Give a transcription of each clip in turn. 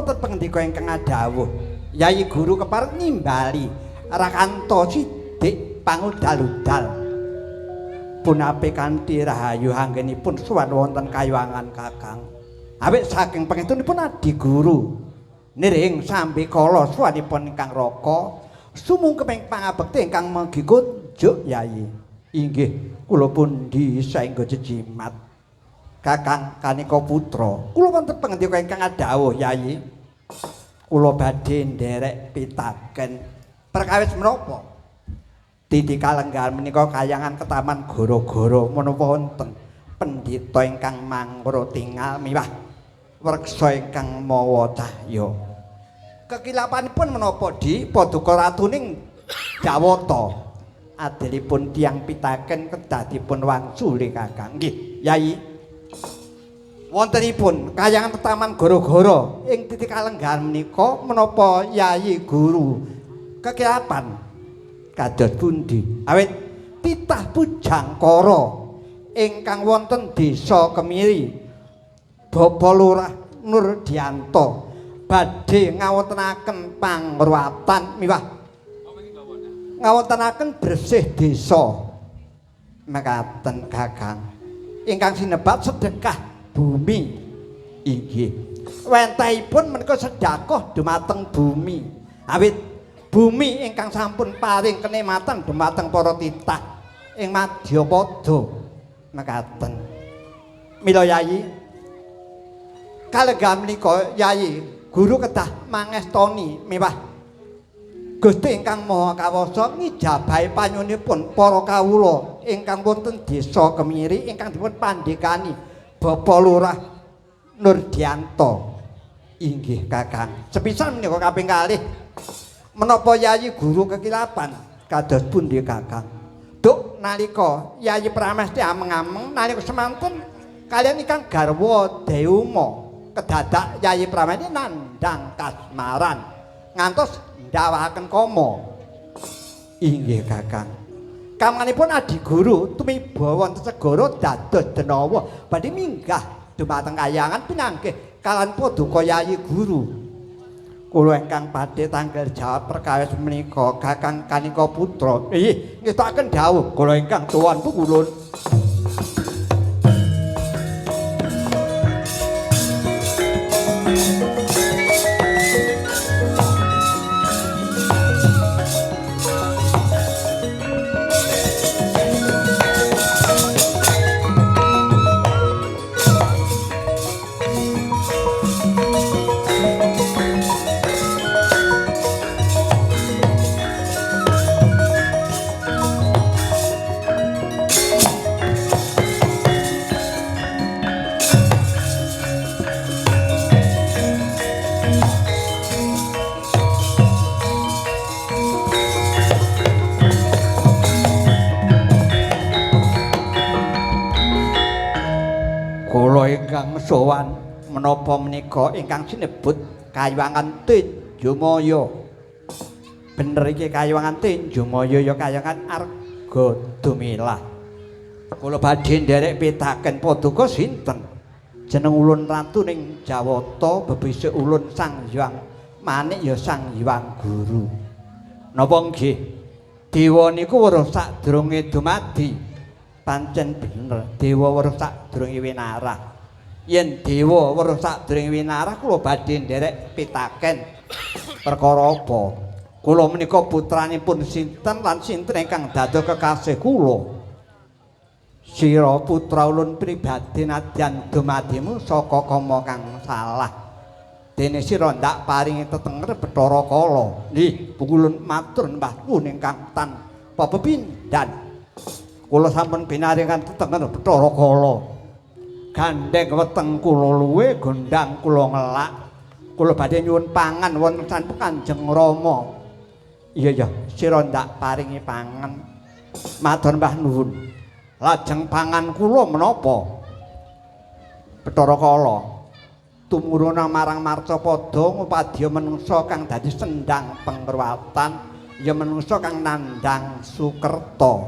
wonten pangendika ingkang adhawuh. Yayi Guru kepareng nimbali Rakanta Sidik pangudal-udal. Punapi kanthi rahayu anggenipun sowan wonten kayuwangan Kakang. Awit saking pangestunipun Adi Guru niring sambi kala sowanipun ingkang raka sumungkeping pangabekti ingkang manggi kunjuk Yayi. Inggih kula pundi saengga jejimat. Kakang Kanika Putra, kula wonten pangendika ingkang adhawuh Yayi. Kula badhe nderek pitaken perkawis menapa? Titi kalenggahan menika kayangan ketaman gara-gara menapa wonten pendhita ingkang mangro tingal miwah wreksa ingkang mawa cahya. Kekilapanipun menapa Di Paduka Ratuning Jawata? Adilipun tiyang pitaken kedah dipun wangsuli Kakang. Nggih, Yayi. Wontenipun kayangan taman gara-gara ing titik kalenggahan menika menapa Yayi Guru kekilapan kados pundi? Awit titah Pujangkara ingkang wonten desa Kemiri Bapak Lurah Nurdianto badhe ngawontenaken pangruwatan miwah ngawontenaken bersih desa. Mekaten Kakang ingkang sinebat sedekah bumi. Inggih. Wentahipun menika sedekah dumateng bumi. Awit bumi ingkang sampun paring kenikmatan dumateng para titah ing madyapada. Mekaten. Mila Yayi kalenggahan menika Yayi Guru kedah mangestoni miwah Gusti ingkang Maha Kawasa ngijabahi panyuwunipun para kawula ingkang wonten desa Kemiri ingkang dipun pandhekani Bapak Lurah Nurdianto. Inggih Kakang. Sepisan menika kaping kalih menapa Yayi Guru kekilapan kados pundi Kakang? Duk nalika Yayi Pramesti ameng-ameng nalika semanten kaliyan ingkang garwa Deuma kedadak Yayi Pramesti nandhang kasmaran ngantos ndawahaken kama. Inggih Kakang. Kamanipun Adi Guru tumiba wonten segara dados denawa badhe minggah dumateng kayangan pinanggih kaliyan paduka Yayi Guru. Kula ingkang badhe tanggal jawab perkawis menika Kakang Kanika Putra. Inggih, ngestakaken dawuh kula ingkang tuwan pungulun. Sowan menapa menika ingkang sinebut Kayuwangan Tinjomaya. Bener iki Kayuwangan Tinjomaya ya Kayangan Arga Dumilah. Kula badhe nderek pitaken paduka sinten? Jeneng ulun ratu ning Jawata, bebisik ulun Sang Hyang Manik ya Sang Hyang Guru. Napa nggih? Dewa niku weruh sadurunge dumadi. Pancen bener, dewa weruh sadurunge winarah. Yen dewa weruh sadurunge winarah kula badhe nderek pitaken perkara apa? Kula menika putranipun sinten lan sinten ingkang dados kekasih kula? Sira putra ulun pribadi nadyan dumadimu saka kama kang salah. Dene sira ndak paringi tetenger Bathara Kala. Nggih, ulun matur mbah nuwun ingkang tanpa pepindhan. Kula sampun pinaringan tetenger Bathara Kala. Gandeng weteng kula luwe, gondang kula ngelak. Kula badhe nyuwun pangan wonten sampun Kanjeng Rama. Iya ya, sira ndak paringi pangan. Matur mbah nuwun. Lajeng pangan kula menapa? Bathara Kala tumuruna marang marcapada ngupadya menungsa kang dadi sendang pengruwatan, ya menungsa kang nandhang sukerta.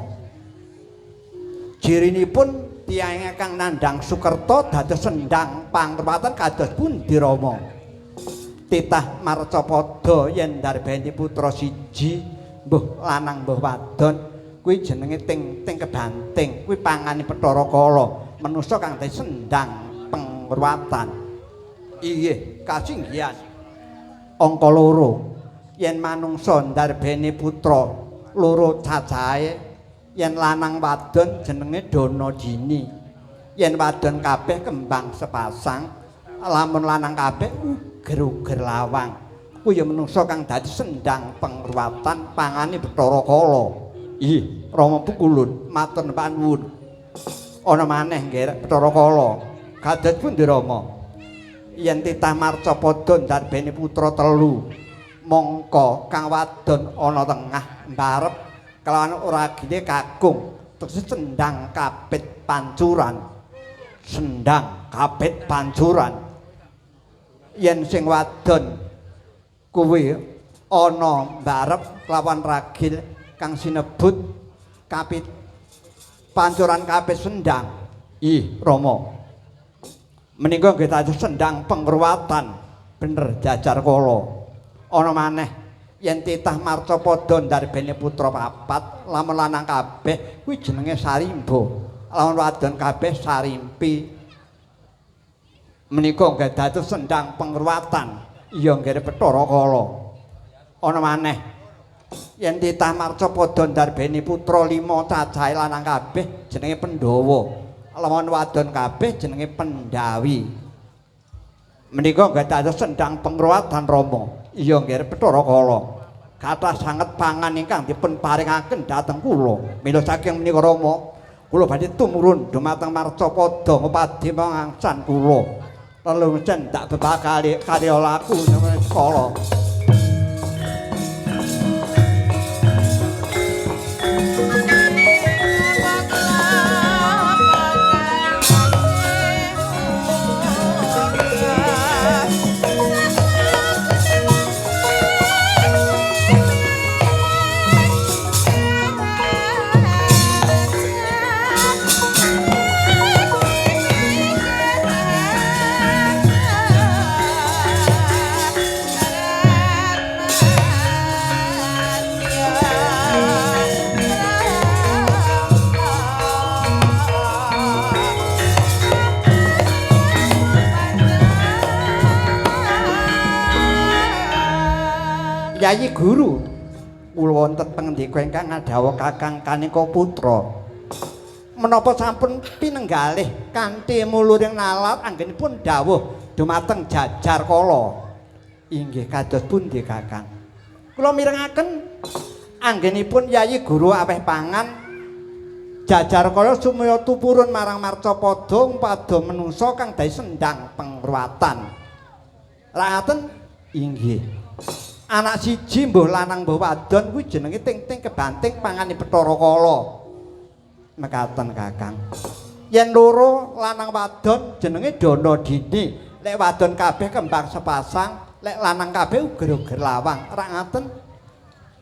Cirinipun tiyang ingkang nandhang sukerta dados sendang pangruwatan kados pundi Rama? Titah marcapada yen ndarbeni putra siji mbuh lanang mbuh wadon kuwi jenenge ting-ting kebanting, kuwi pangane Bathara Kala, manusa kang dadi sendang pengruwatan. Inggih, kasinggihan. Angka 2, yen manungsa ndarbeni putra loro cacahe, yen lanang wadon jenenge Dana Dini. Yen wadon kabeh kembang sepasang, lamun lanang kabeh uger-uger lawang. Kuwi ya manungsa kang dadi sendang pengruwatan pangane Bathara Kala. Ih, Rama Pukulun, matur nuwun. Ana maneh nggih Bathara Kala. Kados pundi Rama? Yen titah marcapada ndarbeni putra telu, mongko kang wadon ana tengah mbarep kelawan ragine kakung, tegese sendang kapit pancuran. Sendang kapit pancuran. Yen sing wadon kuwi ana mbarep kelawan ragil kang sinebut kapit pancuran kapit sendang. Ih, Rama. Menika nggih dados sendang pengruwatan. Bener Jajar Kala. Ana maneh yen titah marcapada ndarbene putra papat, lamun lanang kabeh kuwi jenenge Sarimba, lamun wadon kabeh Sarimpi. Menika nggih dados sendang pengruwatan. Iya nggih Bathara Kala. Ana maneh yen titah marcapada ndarbene putra 5 cacahe lanang kabeh jenenge Pandhawa, lamun wadon kabeh jenenge Pendawi. Menika nggih dados sendang pengruwatan Rama. Iya nggih Bathara Kala. Kathah sanget pangan ingkang dipun paringaken dhateng kula. Mila saking menika Rama, kula badhe tumurun dumateng marcapada ngupadi mangsan kula. Lelungcen dak bebakali karya laku kala. Yayi Guru, kula wonten pangendika ingkang ngadhawuh Kakang Kanika Putra. Menapa sampun pinenggalih kanthi muluring nalar anggenipun dawuh dumateng Jajar Kala? Inggih kados pundi Kakang? Kula mirengaken anggenipun Yayi Guru aweh pangan Jajar Kala sumaya tupurun marang marcapada pada menungsa kang dadi sendang pengruwatan. Ra ngaten? Inggih. Anak siji mbuh lanang mbuh wadon kuwi jenenge ting-ting kebanting pangane Bathara Kala. Mekaten Kakang. Yen loro lanang wadon jenenge Dana Dini. Lek wadon kabeh kembang sepasang, lek lanang kabeh uger-uger lawang. Ra ngaten?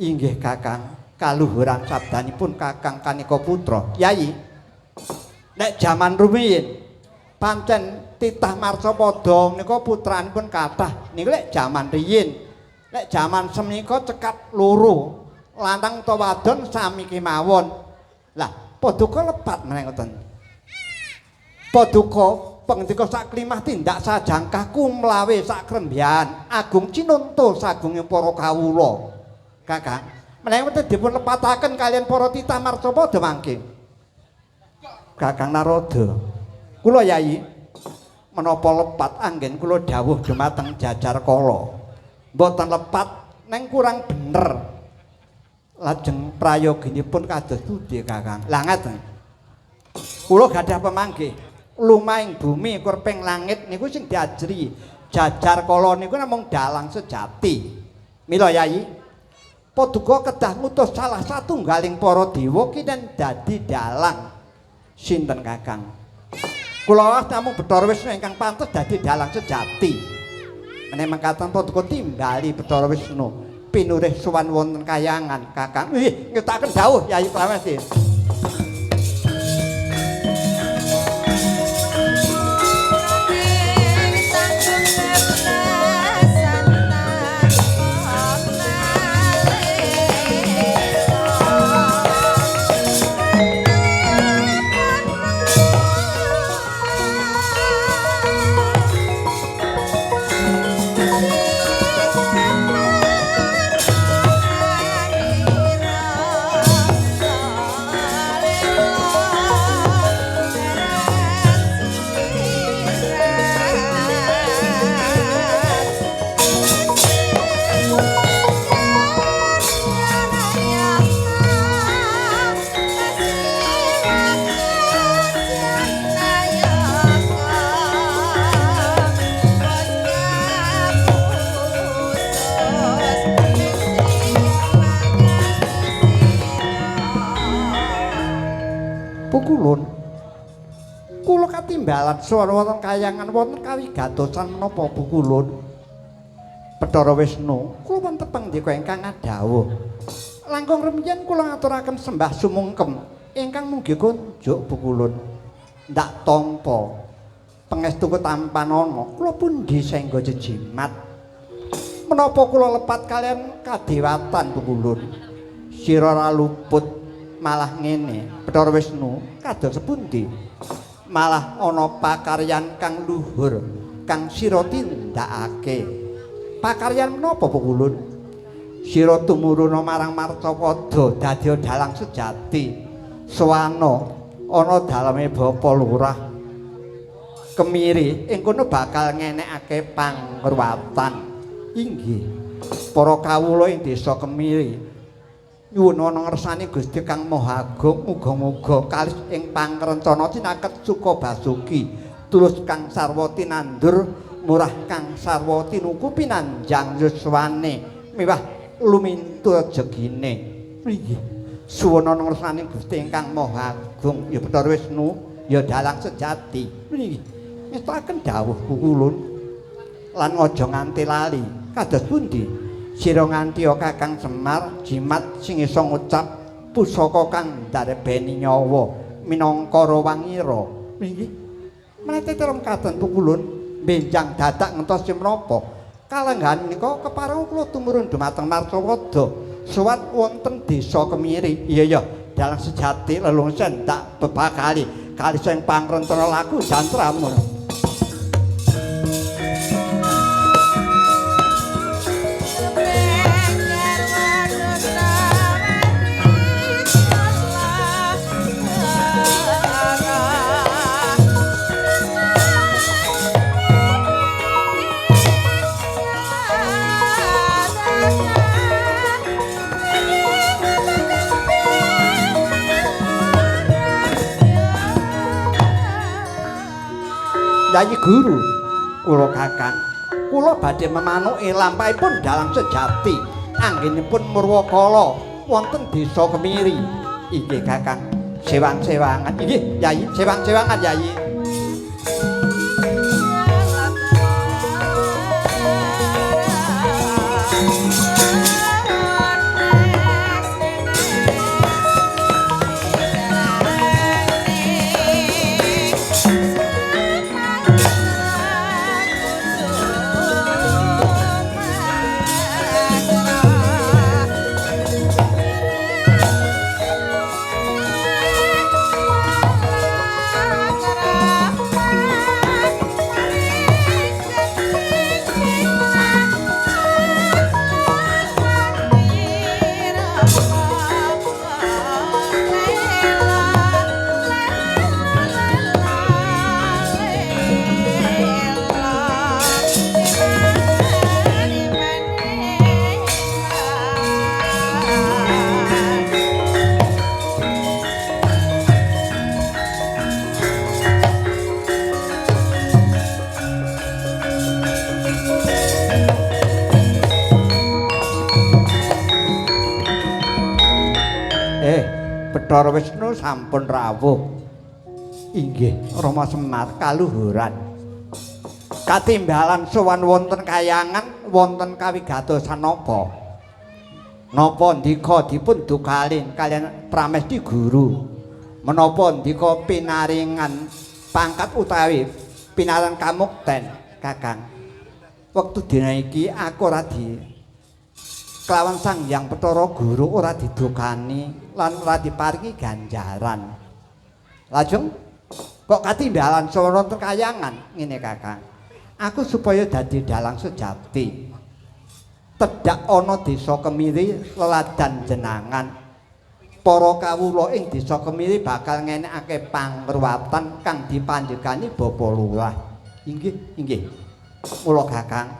Inggih Kakang. Kaluhuran sabdanipun Kakang Kanika Putra. Yayi, nek jaman rumiyin pancen titah marcapada menika putranipun kathah. Niku lek jaman riyin. Lek jaman semenika cekap loro, lanang utawa wadon sami kemawon. Lah, paduka lepat meneh ngoten. Paduka pangendika saklimah tindak sajangkah kumlawe sakrembyan agung cinunta sagunge para kawula. Kakang, menawi wonten dipun lepataken kaliyan para titah marcapada mangke. Kakang Narada, kula Yayi menapa lepat anggen kula dawuh dumateng Jajar Kala. Mboten lepat neng kurang bener. Lajeng prayoginipun kados pundi Kakang? Lah ngaten. Kula gadah pemanggih lumahing bumi kurping langit niku sing diajri Jajar Kala niku namung dalang sejati. Mila Yayi, paduka kedah ngutus salah satunggaling para dewa kinen dadi dalang. Sinten Kakang? Kula namung Bathara Wisnu ingkang pantes dadi dalang sejati. Menawi mekaten paduka timbali Bathara Wisnu pinurih sowan wonten kayangan Kakang. Nggih, ngetaken dawuh Yayi Pramesti. Ing tanggung beblasan. Katimbalan sowan wonten kayangan wonten kawigatosan menapa Pukulun? Bathara Wisnu, kula wonten pangndika ingkang ngadhawuh. Langkung rumiyin kula ngaturaken sembah sumungkem ingkang munggi kunjuk Pukulun. Ndak tampa pangestuku tampanana, kula pundi saengga jejimat. Menapa kula lepat kaliyan kadewatan Pukulun? Sira ora luput malah ngene, Bathara Wisnu, kados sepundi? Malah ana pakaryan kang luhur kang sira tindakake. Pakaryan menapa Pukulun? Sira tumuruna marang Marcapada dadi dalang sejati. Sowana ana daleme Bapa Lurah Kemiri ing kono bakal ngenekake pangruwatan. Inggih. Para kawula ing desa Kemiri nyuwun ana ngersani Gusti Kang Maha Agung, muga-muga kalis ing pangrencana cinaket suka basuki, tulus kang sarwa tinandur, murah kang sarwa tinuku pinanjang yuswane, miwah lumintu rejegine. Inggih. Suwun ana ngersani Gusti ingkang Maha Agung, ya Bathara Wisnu, ya dalang sejati. Inggih. Ngestakaken dawuh Pukulun lan aja nganti lali. Kados pundi? Sira nganti Kakang Semar jimat sing iso ngucap pusaka kang ndarbeni nyawa minangka rawangira. Inggih. Mlete telung katen Pukulun benjang dadak ngentos menapa? Kalenggahan menika kepareng kula tumurun dumateng Marcapada sowan wonten desa Kemiri. Iya ya, dalang sejati lelungsen tak bebakali kali sing pangrencana laku jantramu. Yayi Guru, kula Kakang, kula badhe memanuki lampahipun dalang sejati anggenipun murwakala wonten desa Kemiri. Inggih Kakang, sewang-sewangan. Inggih Yayi, sewang-sewangan Yayi. Bathara Wisnu sampun rawuh. Inggih, Rama Semar kaluhuran. Katimbalan sowan wonten kayangan wonten kawigatosan napa? Napa ndika dipun dukalin kaliyan Pramesti Guru? Menapa ndika pinaringan pangkat utawi pinaran kamukten, Kakang? Wektu dina iki aku ora di kelawan Sang Hyang Bathara Guru ora didukani lan ora diparingi ganjaran. Lajeng kok katimbalan sowan wonten kayangan ngene Kakang. Aku supaya dadi dalang sejati. Tedhak ana desa Kemiri leladan jenangan. Para kawula ing desa Kemiri bakal ngenekake pangruwatan kang dipandhegani Bapa Lurah. Inggih, inggih. Mula Kakang,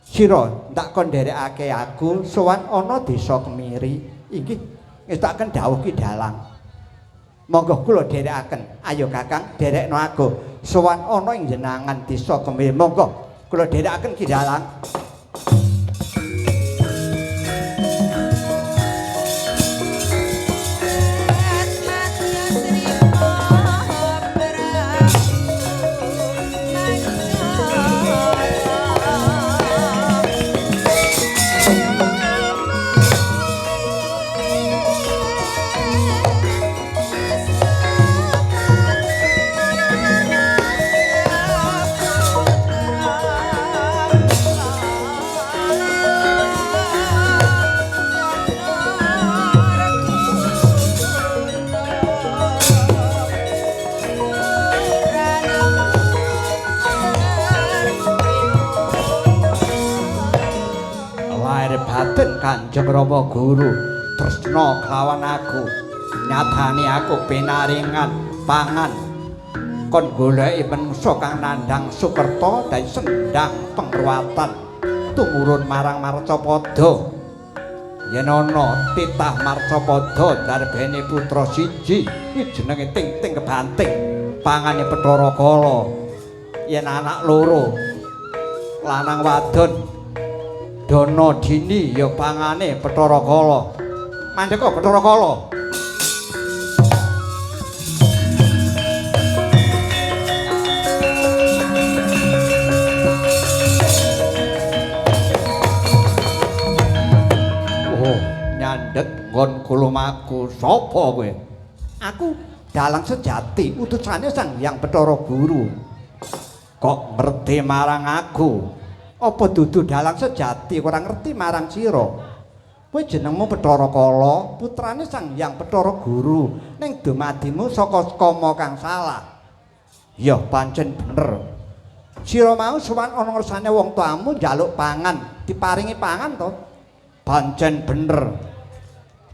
sira ndak kon nderekake aku sowan ana desa Kemiri. Inggih, ngestakaken dawuh Ki Dalang. Monggo kula dherekaken. Ayo Kakang, dherekno aku sowan ana ing jenangan desa Kemiri. Monggo kula dherekaken Ki Dalang. Kanjeng Rama Guru tresna kelawan aku, nyatane aku pinaringan pangan kon goleki menungsa kang nandhang sukerta dadi sendang pengruwatan tumurun marang marcapada. Yen ana titah marcapada darbene putra siji iki jenenge Ting-ting kebanting pangane Bathara Kala. Yen anak loro lanang wadon Dana Dini ya pangane Bathara Kala. Mandeka Bathara Kala. Oh, nyandhet nggon kulumaku. Sapa kowe? Aku dalang sejati utusane Sang Hyang Bathara Guru. Kok ngerti marang aku? Apa dudu dalang sejati ora ngerti marang sira? Kowe jenengmu Bathara Kala, putrane Sang Hyang Bathara Guru, ning dumadimu saka skama kang salah. Ya pancen bener. Sira mau sowan ana ngersane wong tuamu njaluk pangan, diparingi pangan to? Pancen bener.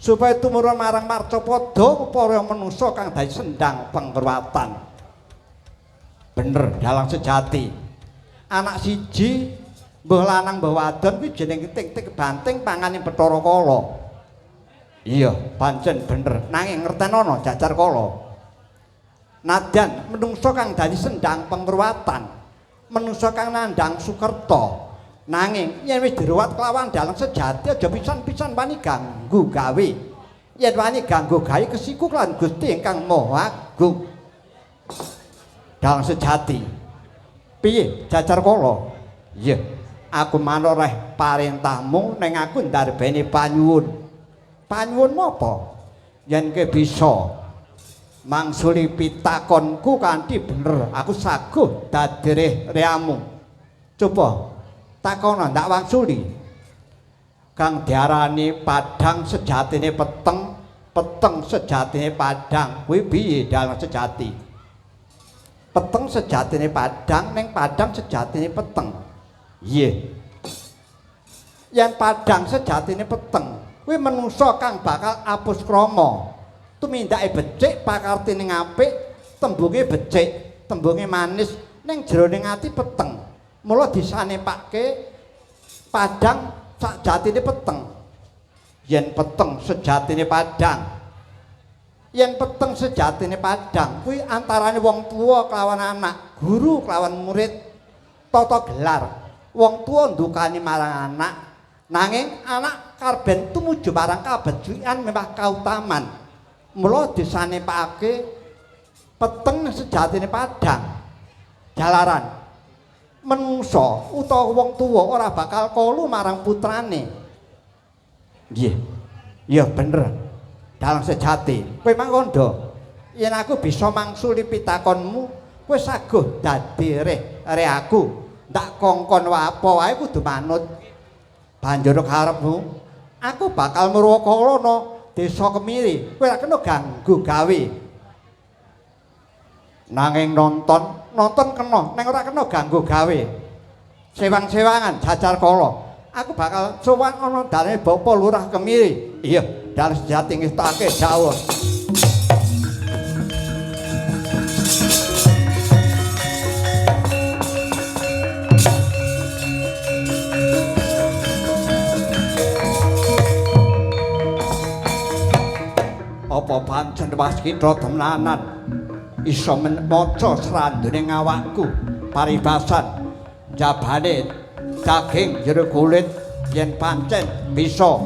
Supaya tumurun marang marcapada para manusa kang dadi sendang pengruwatan. Bener dalang sejati. Anak siji mbah lanang mbah wadon kuwi jenenge Ting-ting kebanting pangane Bathara Kala. Iya, pancen bener. Nanging ngertenono Jajar Kala. Nadyan menungsa kang dadi sendang pengruwatan, menungsa kang nandhang sukerta. Nanging yen wis diruwat kelawan dalang sejati aja pisan-pisan wani ganggu gawe. Yen wani ganggu gawe kesiku lan Gusti ingkang Maha Agung. Dalang sejati. Piye Jajar Kala? Iya, aku manoreh parentahmu ning aku ndarbeni panyuwun. Panyuwunmu apa? Yen kowe bisa mangsuli pitakonku kanthi bener, aku saguh dadi reamu. Coba takono ndak wangsuli. Kang diarani padhang sejatine peteng, peteng sejatine padhang, kuwi piye dalang sejati? Peteng sejatine padhang, ning padhang sejatine peteng. Iya. Yen padhang sejatine peteng, kuwi menungsa kang bakal apus krama. Tumindake becik, pakartine apik, tembunge becik, tembunge manis, ning jerone ati peteng. Mula disanepake padhang sajatine peteng. Yen peteng sejatine padhang. Yen peteng sejatine padhang, kuwi antarane wong tuwa kelawan anak, guru kelawan murid, tata gelar. Wong tuwa ndukani marang anak, nanging anak karben tumuju marang kabecikan memah kautaman. Mula disanepake peteng sejatine padhang. Jalaran menungsa utawa wong tuwa ora bakal kolu marang putrane. Nggih. Ya bener. Dalang sejati. Kowe mang kandha, yen aku bisa mangsuli pitakonmu, kowe saguh dadi reh aku. Ndak kongkon apa wae kudu manut. Banjur karepmu, aku bakal murwakala ana desa Kemiri. Kowe ora kena ganggu gawe. Nanging nonton kena, ning ora kena ganggu gawe. Sewang-sewangan Jajar Kala. Aku bakal sowan ana daleme Bapak Lurah Kemiri. Iya, dalang sejati ngestake dawuh. Apa pancen waskita temenanan iso maca srandune awakku paribasan jabane daging jero kulit yen pancen bisa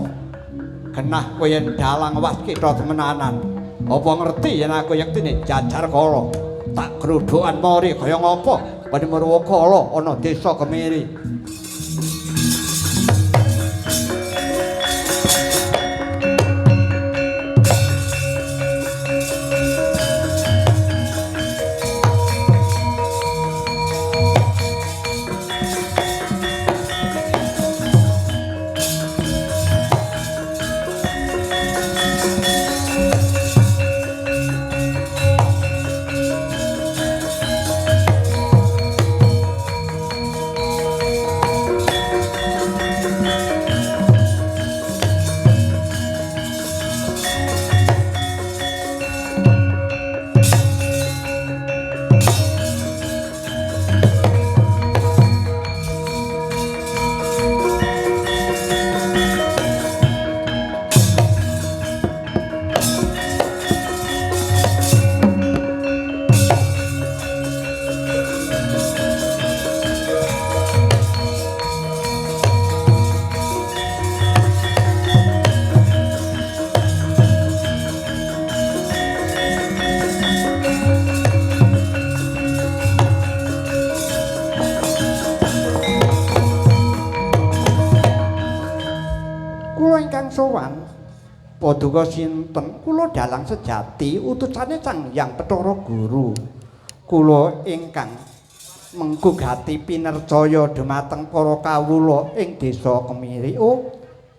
genah kowe yen dalang waskita temenanan. Apa ngerti yen aku yektine Jajar Kala tak grudukan mori kaya ngapa kene Murwakala ana desa Kemiri. Kula ingkang sowan paduka sinten? Kula dalang sejati utusane Sang Hyang Bathara Guru. Kula ingkang mengku gati pinercaya dumateng para kawula ing desa Kemiri. Oh,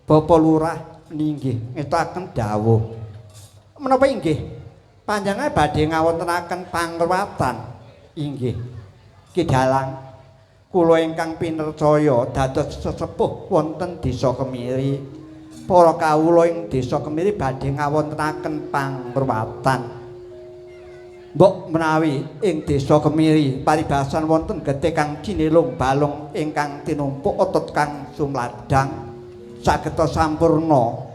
Bapak Lurah ninggih ngetokaken dawuh. Menapa inggih panjenengan badhe ngawontenaken pangruwatan? Inggih. Ki dalang, kula ingkang pinercaya dados sesepuh wonten desa Kemiri. Para kawula ing desa Kemiri badhe ngawontenaken pangruwatan. Mbok menawi ing desa Kemiri paribasan wonten getih kang cinilung balung ingkang tinumpuk otot kang sumladang sageta sampurna.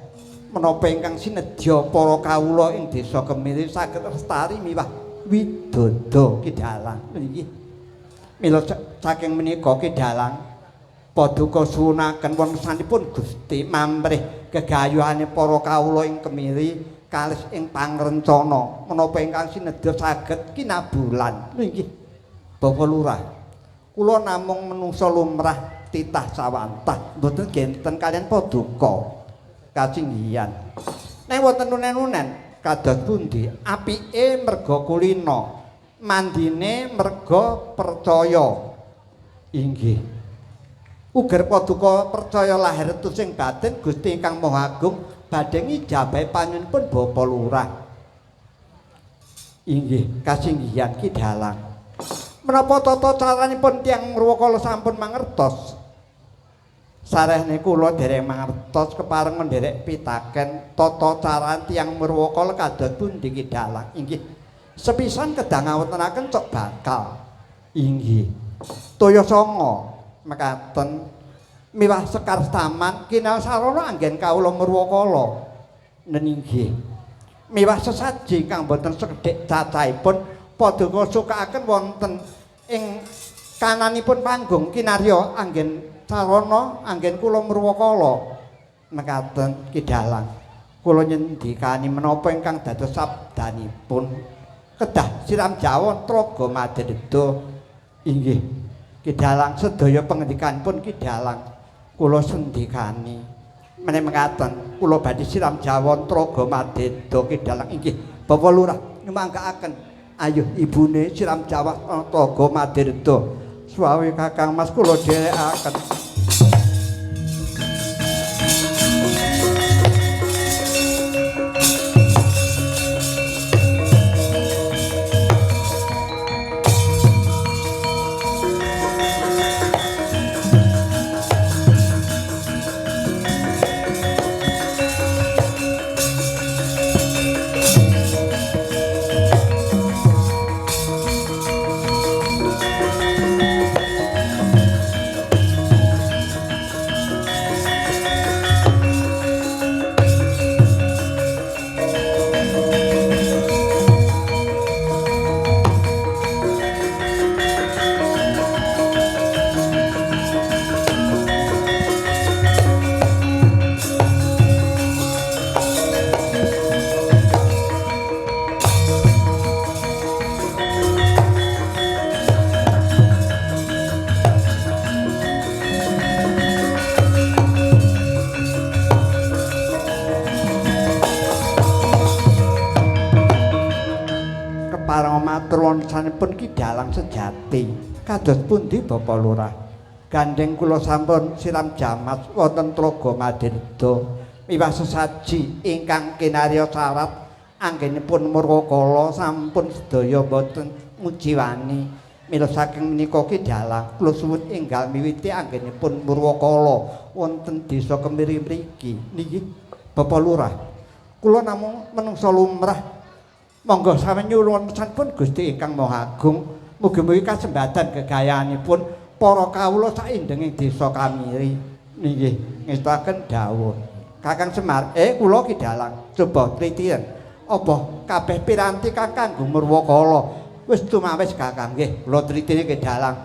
Menapa ingkang sinedya para kawula ing desa Kemiri saged lestari miwah widodo. Ki dalang niki mila saking menika ki dalang paduka suwunaken wontenipun Gusti mamrih gegayuhane para kawula ing Kemiri kalis ing pangrencana menapa ingkang sinedya saged kinabulan. Nggih Bapak Lurah, kula namung menungsa lumrah titah sawantah mboten genten kalian paduka kasinggihan. Nek wonten unen-unen kados pundi? Apike merga kulina, mandine merga percaya. Inggih. Uger paduka percaya lahir tusing batin Gusti ingkang Maha Agung badhe ngijabahi panyuwunipun Bapak Lurah. Inggih, kasinggihan Ki Dalang. Menapa tata caranipun tiyang Murwakala sampun mangertos? Sarehne kula dereng mangertos kepareng nderek pitaken tata carane tiyang Murwakala kados pundi Ki Dalang? Inggih. Sepisan kedah ngawontenaken cok bakal. Inggih. Toya sanga mekaten miwah sekar taman kinal sarana anggen kawula Murwakala. Neninggi. Miwah sesaji ingkang boten sekedhik cacahipun paduka sukaaken wonten ing kananipun panggung kinarya anggen sarana anggen kula Murwakala. Mekaten Ki Dalang. Kula nyendikani menapa ingkang dados sabdanipun kedah siram Jawa Traga Madedha. Inggih. Ki Dalang sedaya pengendikanipun Ki Dalang kula sendikani. Meneh mekaten kula badhe siram Jawa Traga Madedha Ki Dalang. Inggih Bapak Lurah nyumanggaaken ayuh ibune siram Jawa Traga Madedha. Suwawe Kakang Mas kula dherekaken. Sanipun Ki Dalang sejati. Kados pundi Bapak Lurah? Gandeng kula sampun siram jamas wonten Tlaga Madirda miwah sesaji ingkang kinarya syarat anggenipun Murwakala sampun sedaya boten ngujiwani. Mila saking menika Ki Dalang kula suwun enggal miwiti anggenipun Murwakala wonten desa Kemiri mriki. Niki Bapak Lurah, kula namung menungsa lumrah. Monggo sami nyuwun pun Gusti ingkang Maha Agung, mugi-mugi kasembadan gegayanipun para kawula saindenging desa Kamiri. Nggih, ngestakaken dawuh. Kakang Semar, kula Ki Dalang, coba tritiyen. Apa kabeh piranti kang kanggo Murwakala wis tumawis Kakang? Nggih, kula tritine Ki Dalang.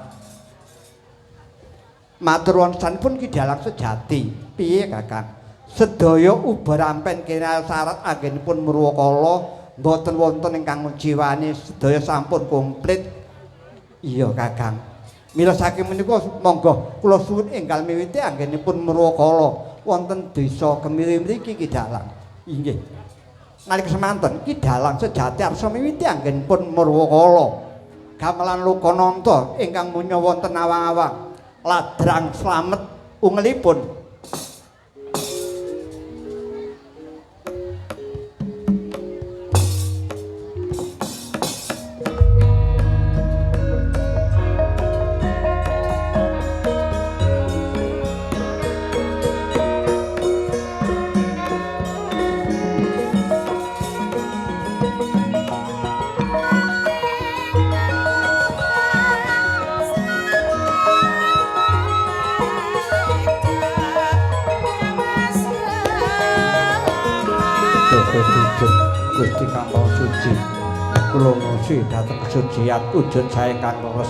Matur nuwun sanipun Ki Dalang sejati. Piye Kakang? Sedaya ubar ampen kinal syarat anggenipun Murwakala mboten wonten ingkang ngujiwani, sedaya sampun komplit. Iya Kakang. Mila saking menika monggo kula suwun enggal miwiti anggenipun Murwakala wonten desa Kemiri mriki Ki Dalang. Inggih. Nalika semanten Ki Dalang sejati arsa miwiti anggenipun murwakala. Gamelan Lokananta ingkang munya wonten awang-awang. Ladrang slamet ungelipun. Gusti kang Maha Suci, kula ngusi dhateng kesucian wujud sae kang leres.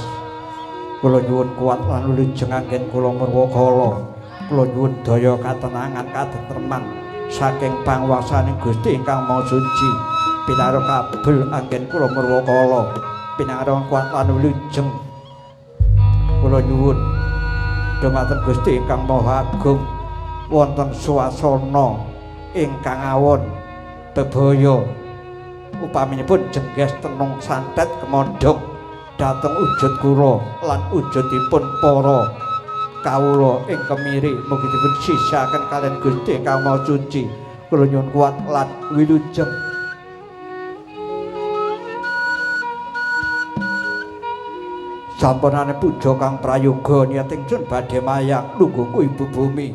Kula nyuwun kuat lan wilujeng anggen kula murwakala. Kula nyuwun daya katenangan katentreman saking panguwasaning Gusti ingkang Maha Suci. Pinareng kabul anggen kula murwakala. Pinareng kuat lan wilujeng. Kula nyuwun dumateng Gusti ingkang Maha Agung wonten swasana ingkang awon bebaya upaminipun jengges tenung santet kemondhong dhateng wujud kula lan wujudipun para kawula ing Kemiri mugi dipun sisihaken kaliyan Gusti ingkang Maha Suci. Kula nyuwun kuat lan wilujeng. Sampunane puja kang prayoga niat ingsun badhe mayang lungguhku ibu bumi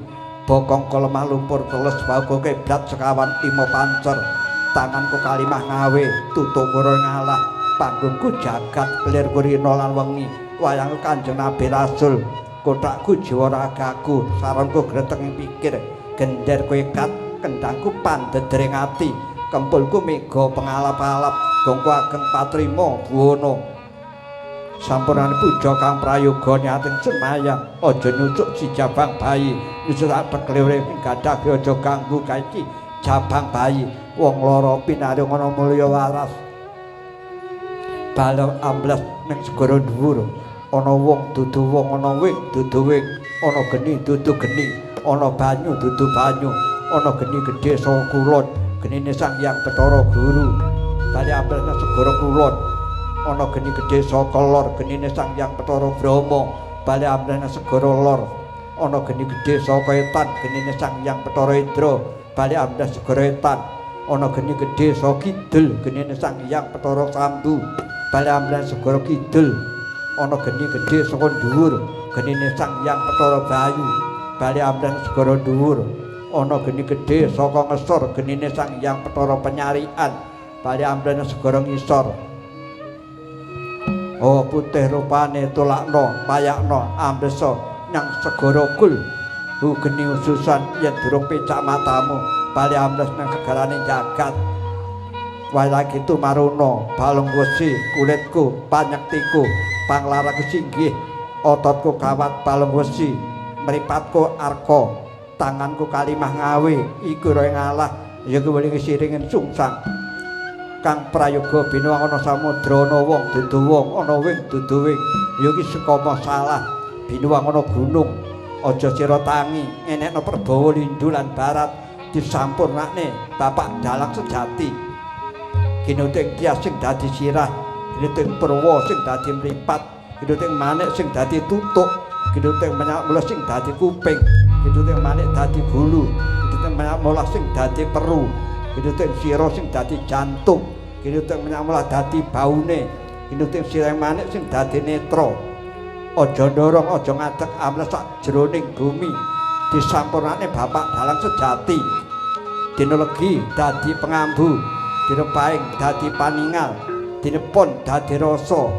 bokong lemah lumpur teles bauku kiblat sekawan lima pancer tanganku kalimah ngawe tutuk kura ngalah panggungku jagat kelir kurina lan wengi wayangku Kanjeng Nabi Rasul kotakku jiwa ragaku saranku greteng pikir genderku ikat kendangku pandedering ati kempulku mega pengalap-alap gongku ageng patrima buwana. Sampurane puja kang prayoga niat ingsun mayang aja nyucuk si jabang bayi nyucuk peklire ing gadah aja ganggu kaiki jabang bayi wong lara pinaring ana mulya waras balung ambles ning segara dhuwur ana wong dudu wong ana wing dudu wing ana geni dudu geni ana banyu dudu banyu ana geni gedhe saka kulon genine Sang Hyang Bathara Guru bali ambles nang segara kulon ana geni gedhe saka lor genine Sang Hyang Bathara Brahma bali ambles nang segara lor ana geni gedhe saka etan genine Sang Hyang Bathara Indra bali ambles segara etan ana geni gedhe saka kidul genine Sang Hyang Bathara Sambu bali ambles segara kidul ana geni gedhe saka dhuwur genine Sang Hyang Bathara Bayu bali ambles segara dhuwur ana geni gedhe saka ngesor genine Sang Hyang Bathara Penyarian bali ambles segara ngisor. Oh putih rupane tolakno payakno amblesa nyang segara kul hu geni ususan yen durung pecak matamu bali ambles nang segarane jagat. Wayah itu maruna balung wesi kulitku panyektiku panglaraku singgih ototku kawat balung wesi mripatku arka tanganku kalimah ngawe iku roe ngalah ya kuwi siringen sungsang kang prayoga binuwang ana samudra ana wong dudu wong ana wing dudu wing ya iki sekama salah binuwang ana gunung aja sira tangi ngenekno perbawa lindu lan barat disampurnakne bapak dalang sejati ginuting tias sing dadi sirah ginuting purwa sing dadi mripat ginuting manik sing dadi tutuk ginuting menyak mulas sing dadi kuping ginuting manik dadi gulu ginuting menyak mulas sing dadi peru ginuting sira sing dadi jantung ginuting menyak mulas dadi baune ginuting sirah manik sing dadi netra aja ndorong aja ngadeg ambles sak jroning bumi disampurnakne bapak dalang sejati dina legi dadi pengambu dina paing dadi paningal dina pon dadi rasa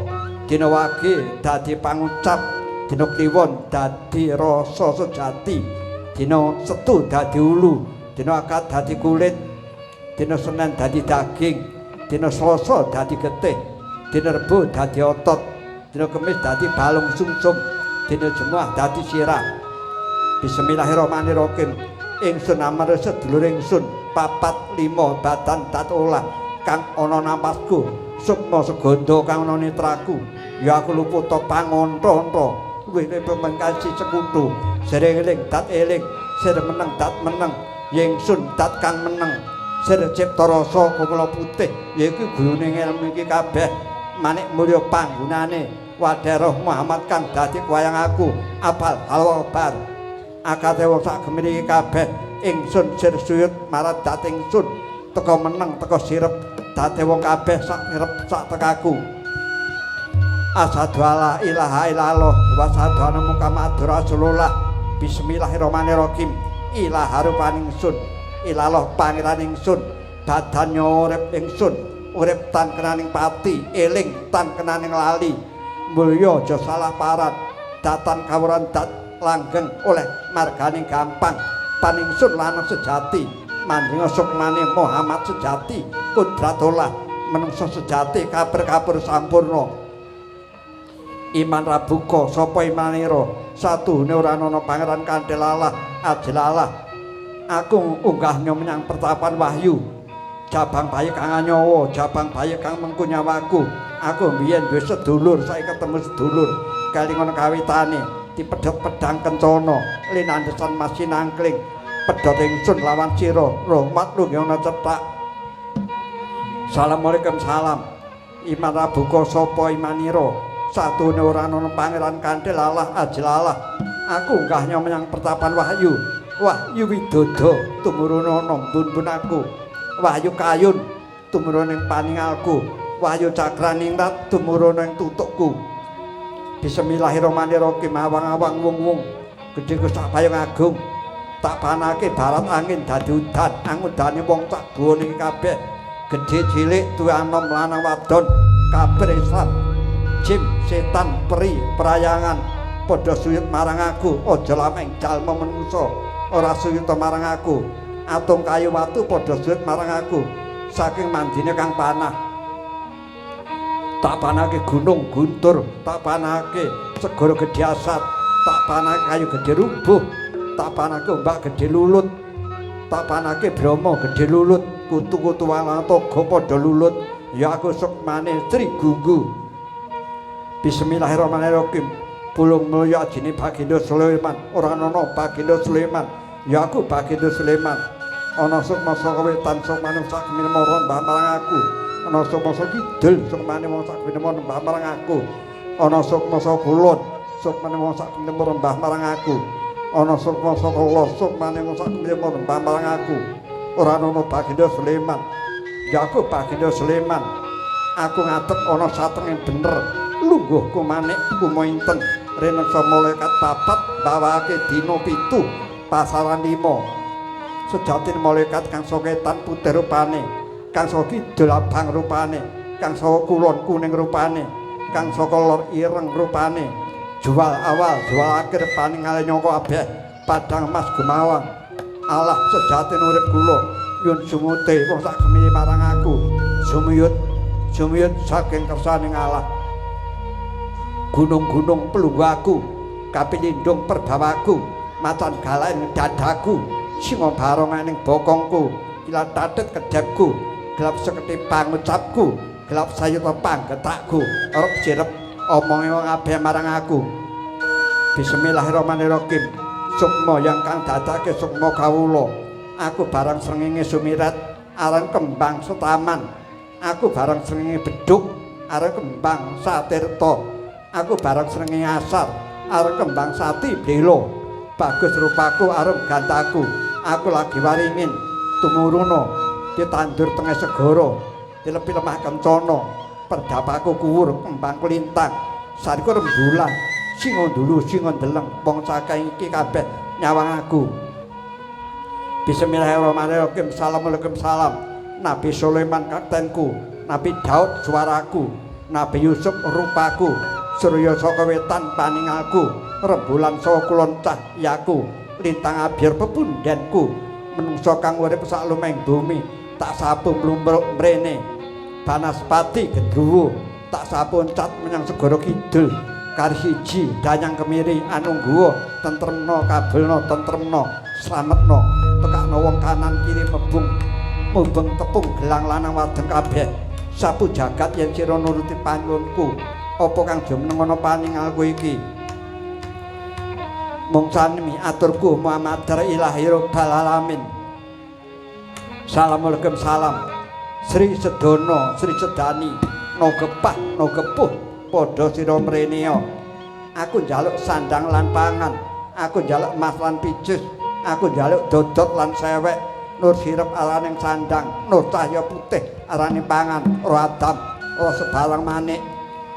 dina wage dadi pangucap dina kliwon dadi rasa sejati dina setu dadi ulu dina akad dadi kulit dina Senen dadi daging dina Selasa dadi getih dina Rebo dadi otot dina Kemis dadi balung sungsum dina Jumat dadi sirah. Bismillahirrahmanirrahim. Ingsun amare sedulur ingsun 4 5 badan dat olah kang ana napasku sukma segondo kang ana netraku ya aku luput pangonto-onto luwih pemengkasi sekutu sering eling dat eling Sir meneng dat meneng, yingsun dat kang meneng. Sir cipta rasa kawula putih yaiku gurune ngelmu iki kabeh. Manik mulya panggunane wadhe roh Muhammad kang dadi wayang aku apal halwa bar. Akate wong sak gemiri iki kabeh ingsun sir suyut marang dat ingsun teka meneng teka sirep date wong kabeh sak nirep sak tekaku. Asyhadu alla ilaha illallah wa asyhadu anna Muhammadar Rasulullah. Bismillahirrahmanirrahim. Ilaha rupaning ingsun, ilallah pangeran ingsun, badan urip ingsun, urip tan kenaning pati, eling tan kenaning lali. Mulya aja salah parat, datan kawuran dat langgeng oleh margane gampang. Paningsun lanang sejati, manjinga sukmane Muhammad sejati, kudratullah menungso sejati, kaper-kapur sampurna. Iman rabuka sapa imanira, satuhune ora ana pangeran kanthil Allah ajil Allah. Aku unggahnya menyang pertapan wahyu, jabang bayi kang anyawa, jabang bayi kang mengku nyawaku. Aku mbiyen duwe sedulur, saiki ketemu sedulur, kelingan kawitane dipedhot pedang kencana, linandesan masih nangkling, pedhot ingsun lawan sira, rahmat lunggana cethak. Assalamualaikum salam. Iman rabuka sapa imanira, satune ora ana pangeran kanthil Allah ajil Allah. Aku unggahnya menyang pertapan wahyu, wahyu widodo tumurun ana mbun-mbun aku, wahyu kayun tumurun ing paningalku, wahyu cakraningrat tumurun ing tutukku. Bismillahirrahmanirrahim. Awang-awang wung-wung gedhe sak payung agung, tak panake barat angin dadi udan, angudane wong sak buwana iki kabeh, gedhe cilik tuwa anom lanang wadon kabeh Islam, jin setan peri prayangan padha suyut marang aku. Aja lameng jalma menungsa ora suyuta marang aku, atung kayu watu padha suyut marang aku. Saking mandine kang panah, tak panahke gunung guntur, tak panahke segara gedhe asat, tak panahke kayu gedhe rubuh, tak panahke ombak gedhe lulut, tak panahke brahma gedhe lulut, kutu-kutu walatoga padha lulut. Ya aku sukmane Sri Gunggu. Bismillahirrahmanirrahim. Pulung mulya ajine Baginda Sulaiman, ora ana Baginda Sulaiman, ya aku Baginda Sulaiman. Ana sukma saka wetan sukmane sak minema mbah marang aku, ana sukma saka kidul sukmane wong sak minema mbah marang aku, ana sukma saka kulon sukmane wong sak minema mbah marang aku, ana sukma saka lor sukmane wong sak minema mbah marang aku. Ora ana Baginda Sulaiman, ya aku Baginda Sulaiman. Aku ngadeg ana satenge bener, lungguhku manik kumointen rineksa malaikat papat bawake dina 7 pasaran 5. Sejatine malaikat kang saka etan putih rupane, kang saka kidul abang rupane, kang saka kulon kuning rupane, kang saka lor ireng rupane, jual awal jual akhir paningale nyangka kabeh padang mas gumawang. Allah sejatine urip kula nyun sumute wong sak gemini marang aku, sumiyut sumiyut saking kersaning Allah. Gunung-gunung pelunggu aku, kapilindung perbawaku, macan galak ing dadaku, singa barong ing bokongku, kilat tatet kedhepku, gelap seketi pangucapku, gelap sayuta panggetakku, rep sirep omonge wong kabeh marang aku. Bismillahirrahmanirrahim. Sukma yang kang dadake sukma kawula, aku barang srengenge sumirat aran kembang setaman, aku barang srengenge beduk aran kembang satirta, aku barang srengenge asar aran kembang sati belo. Bagus rupaku arum gantaku, aku lagi waringin tumuruna ditandur tengah segara, dilepi lemah kencana, perdapaku kuwur kembang lintang, sariku rembulan, singa ndulu singa ndeleng, wong cakeh iki kabeh nyawang aku. Bismillahirrahmanirrahim. Assalamualaikum salam. Nabi Sulaiman kaktenku, Nabi Daud suaraku, Nabi Yusuf rupaku, surya saka wetan paningalku, rembulan saka kulon cahyaku, lintang abir pepundhenku, menungsa kang urip sak lumeng bumi tak sapu mlumruk mrene, banaspati gendruwo tak sapu cat menyang segara kidul, kari siji danyang kemiri anungguwa tentremna kabelna tentremna slametna, tekakna wong kanan kiri mebung mubeng tepung gelang lanang wadon kabeh, sapu jagat yen sira nuruti panyuwunku, apa kang jumeneng ana paningalku iki. Mung sanmi aturku Muhammad ilahi rabbal alamin. Assalamualaikum salam. Sri Sedono, Sri Sedani, no gepah, no gepuh, padha sira mrenea. Aku njaluk sandang lan pangan, aku njaluk emas lan picis, aku njaluk dodot lan sewek, nur sirep araning sandang, nur cahya putih arane pangan, ora adam, ora sebarang manik.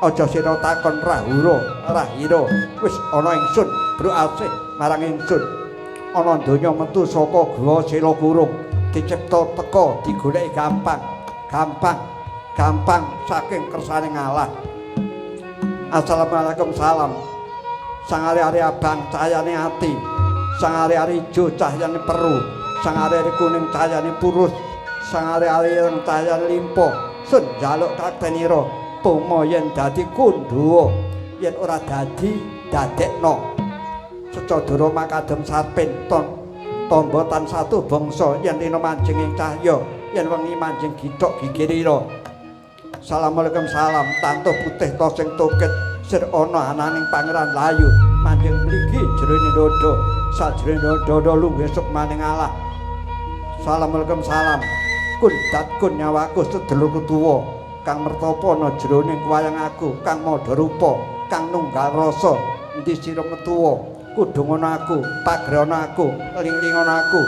Aja sira takon rahura, rahira, wis ana ingsun, bro asih marang ingsun. Ana donya metu saka gua sila kurung, dicipta teka digoleki gampang, gampang, gampang saking kersane ngalah. Assalamualaikum salam. Sang ari-ari abang cahayane ati, sang ari-ari ijo cahyane peru, sang ari-ari kuning cahyane purus, sang ari-ari ireng cahyane limpa. Sun njaluk kaktenira pomo yen dadi kundhuwa, yen ora dadi dadekno. Secadara makadem sarpin ton tombo tan satu bangsa, yen rina manjing ing cahya, yen wengi manjing githok gigirira. Assalamualaikum salam. Tanto putih to sing toket sir ana ananing pangeran layu manjing mligi jerone dodo, sajrone dodo lungguh sukmaning Allah. Assalamualaikum salam. Kun dat kun nyawaku sedulurku tuwa kang mertapa ana jroning wayang aku, kang madha rupa, kang nunggal rasa, endi sira metuwa, kudung ana aku, pagre ana aku, ling-ling ana aku,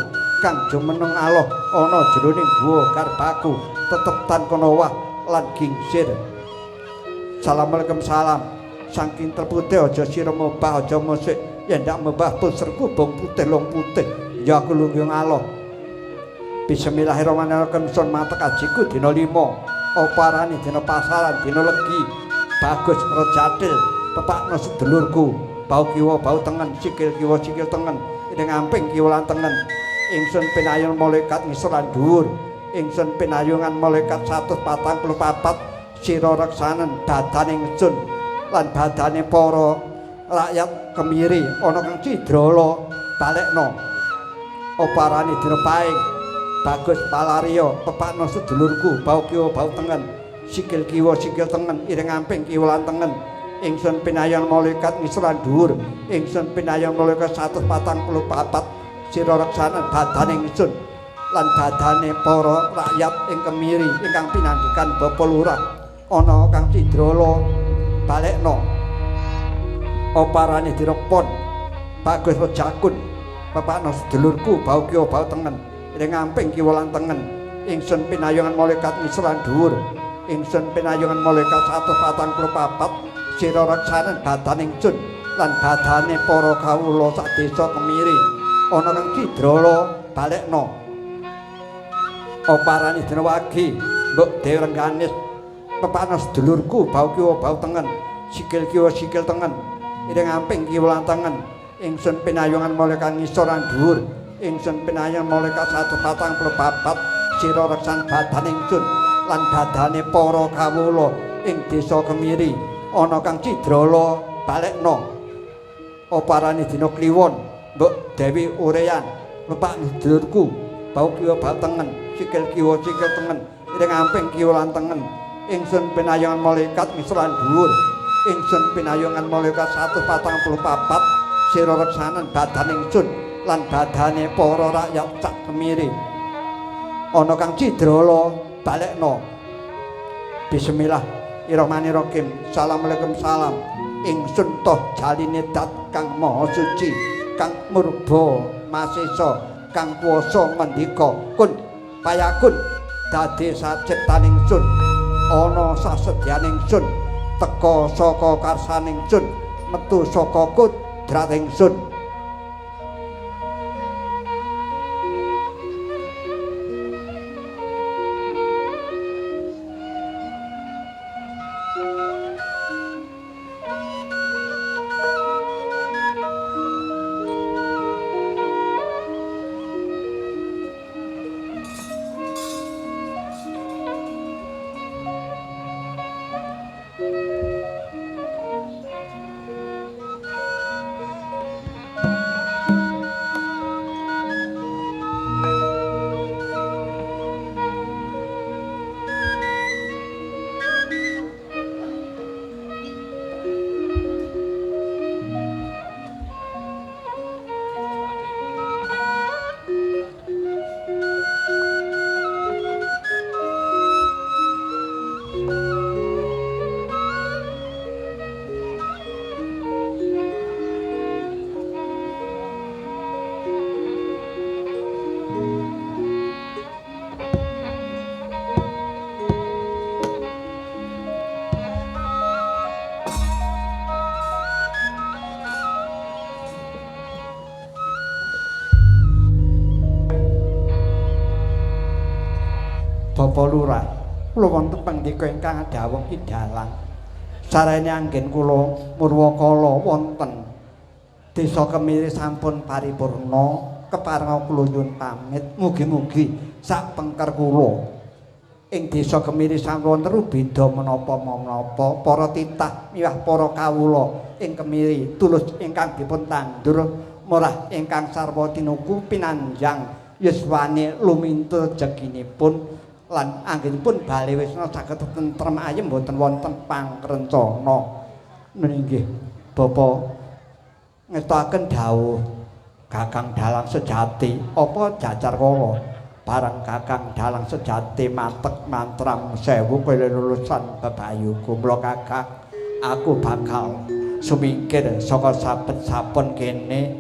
kang jumeneng aloh ana jroning guwa garbaku, tetep tan kono wah lan gingsir. Assalamualaikum salam. Saking terputih aja sira mobah, aja musik, yen ndak mobah puserku bong putih long putih, ya aku lungguh aloh. Bismillahirrahmanirrahim. Sun matek ajiku dina 5. Apa arane dina pasaran, dina legi, bagus rejatil, pepakno sedulurku, bau kiwa bau tengen, sikil kiwa sikil tengen, ing amping kiwa lan tengen. Ingsun pinayung malaikat ngisor lan dhuwur, ingsun pinayungan malaikat 144 sira reksanen badane ingsun lan badane para rakyat Kemiri ana kang cidrala balekno. Apa arane dina paing, bagus palaria, pepakno sedulurku, bau kiwa bau tengen, sikil kiwa sikil tengen, iring amping kiwa lan tengen. Ingsun pinayon malaikat ngisor lan dhuwur, ingsun pinayon malaikat 144 sira reksanen badane ingsun lan badane para rakyat ing Kemiri ingkang pinandhikan Bapak Lurah ana kang cidrala balekno. Apa arane dina pon, bagus rejakun, pepakno sedulurku, bau kiwa bau tengen, ing amping kiwa lan tengen. Ingsun pinayungan malaikat ngisor lan dhuwur, ingsun pinayungan malaikat 144 sira reksanen badane ingsun lan badane para kawula sak desa Kemiri ana kang cidrala balekno. Apa arane dina wage, mbok Dewi Rengganis, pepakno sedulurku, bau kiwa bau tengen, sikil kiwa sikil tengen, iring amping kiwa lan tengen. Ingsun pinayungan malaikat ngisor lan dhuwur, ingsun pinayungan malaikat 144 sira reksan badane ingsun lan badane para kawula ing desa Kemiri ana kang cidrala balekno. Apa arane dina kliwon, mbok Dewi Ureyan, pepakno sedulurku, bau kiwa bau tengen, sikil kiwa sikil tengen, iring amping kiwa lan tengen. Ingsun pinayungan malaikat ngisor lan dhuwur, ingsun pinayungan malaikat 144 sira reksanen badane ingsun lan badane para rakyat sak Kemiri ana kang cidrala balekno. Bismillahirrahmanirrahim. Assalamualaikum salam. Ingsun toh jaline dat kang maha suci, kang murba masesa, kang kuwasa ngendika kun payakun dadi saciptaning ingsun, ana sasedyaning ingsun, teka saka karsaning ingsun, metu saka kudrat ingsun. Bapak Lurah, kula wonten pangndika ingkang dawuh Ki Dalang. Sarene anggen kula murwakala wonten Desa Kemiri sampun paripurna, keparenga kula nyuwun pamit. Mugi-mugi sak pengker kula ing Desa Kemiri sampun wonten rubeda menapa-menapa para titah miwah para kawula ing Kemiri tulus ingkang dipun tandur murah ingkang sarwa tinuku pinanjang yuswane lumintu rejekinipun lan anggenipun bale wisna saged tentrem ayem boten wonten pangrencana. Nggih Bapak ngetokaken dawuh Kakang Dalang Sejati apa jajar kala bareng Kakang Dalang Sejati matek mantram sewu kaya lulusan bebayuku. Mula Kakang aku bakal sumingkir saka saben-saben kene,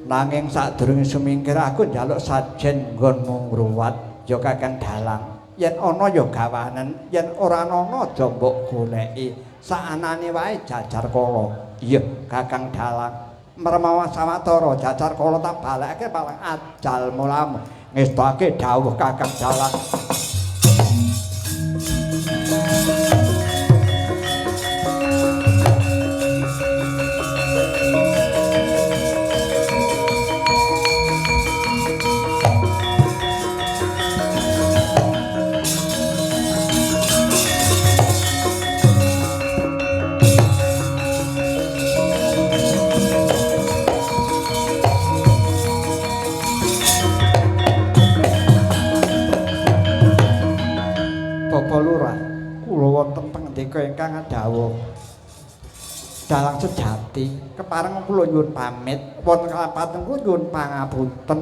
nanging sadurunge sumingkir aku njaluk sajen nggonmu ngruwat. Ya Kakang Dalang, yen ana ya gawanen, yen ora ana aja mbok goleki, saanane wae jajar kala. Iya Kakang Dalang, mermawa sawetara jajar kala tak balekake paling ajal mulamu. Ngestake dawuh Kakang Dalang. Ingkang dawuh Dalang Sejati, kepareng kula nyuwun pamit wonten kalapaten kula nyuwun pangapunten.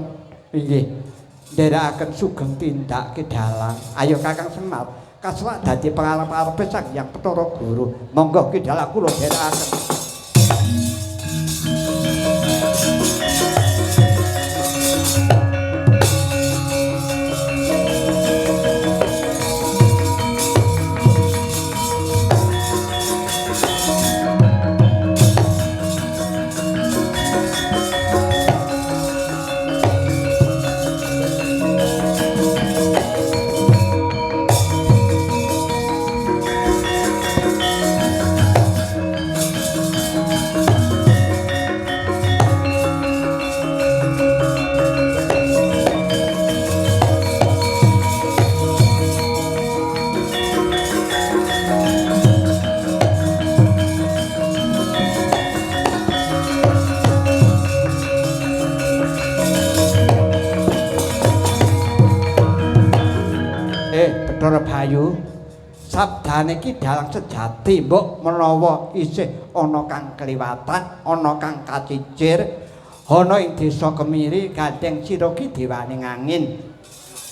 Inggih nderekaken sugeng tindak Ki Dalang. Ayo Kakang Semar kaselak dadi pangarep-arepe Sang Hyang Bathara Guru. Monggo Ki Dalang kula nderekaken. Bayu, sabdane iki Dalang Sejati mbok menawa isih ana kang kliwatan, ana kang kacicir, ana ing Desa Kemiri gandeng sira ki dewane angin.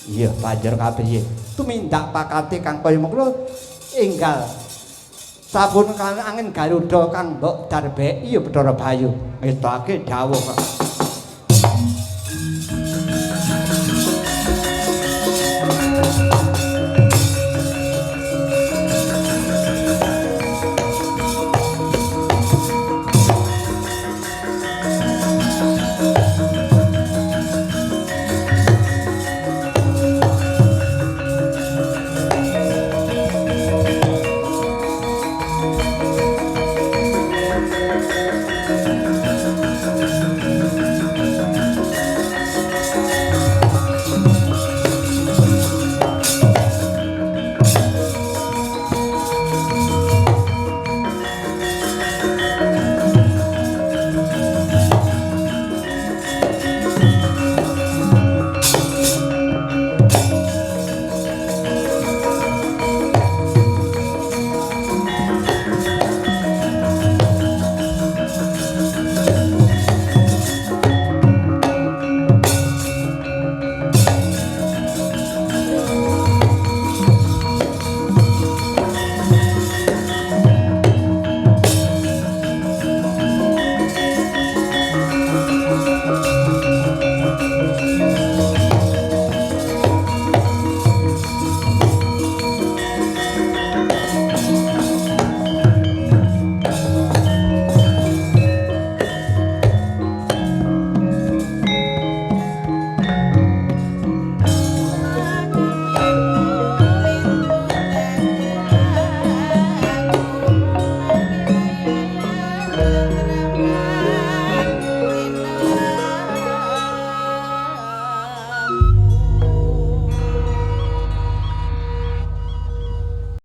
Iya, banjur kapiye? Tumindak pakate kang kaya mengkono enggal sabun kang angin Garuda kang mbok darbeki ya Bathara Bayu. Ngetake dawuh.